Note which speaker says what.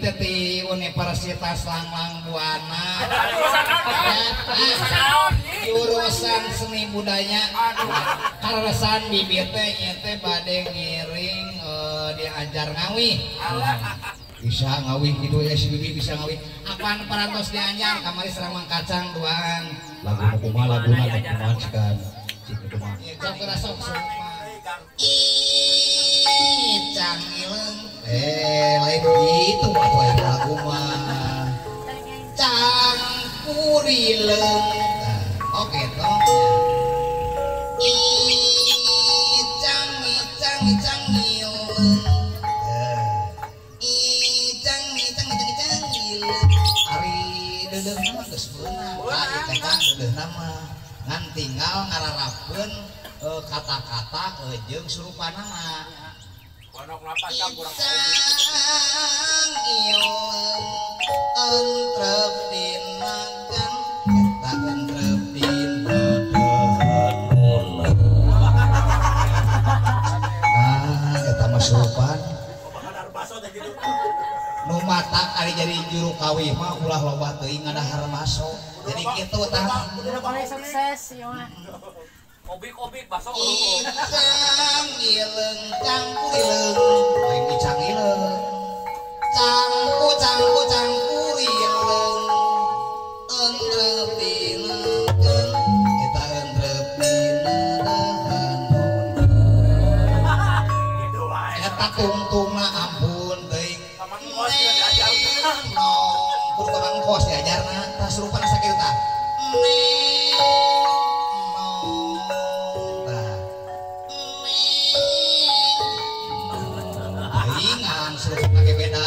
Speaker 1: teh ti Universitas Langlang Buana. Jurusan seni budaya. Kaleresan bibi teh ieu teh bade ngiring diajar ngawih. Bisa ngawih gitu ya si bibi bisa ngawih. Apaan parantos diajar kamari serang kacang duaan.
Speaker 2: Lagu nu kumaha laguna nu kumaha cikan. Cik nu kumaha.
Speaker 1: Ieu sok sok Icang ileung.
Speaker 2: Lain gitu atuh aya lagu mah.
Speaker 1: Cangkurileung. Oke toh. Icang icang icang ileung. Icang icang icang icang ileung.
Speaker 2: Ari deudeuh mah geus beunang. Ari teh deudeuh mah ngan tinggal ngararapkeun kata-kata jeung surupana mah.
Speaker 1: Icang ileung entrep dinagan eta entrep dina dahan.
Speaker 2: Nah, eta mah surupan. Nu matak ari jadi juru kawih mah ulah loba teuing ngadahar baso. Jadi kitu tah.
Speaker 3: Udah sukses ieu mah.
Speaker 4: Obik-obik baso.
Speaker 1: Icang ileung cangkurileung.
Speaker 2: Lain icang ileung.
Speaker 1: Cangku cangku cangkurileung. Entrep dinagan
Speaker 2: eta entrep dina dahan. Eta tungtungna ampun teuing. Nong kudu ka mangkos diajarna tah surupana sakitu tah. Neng. Teuingan surupna ge beda.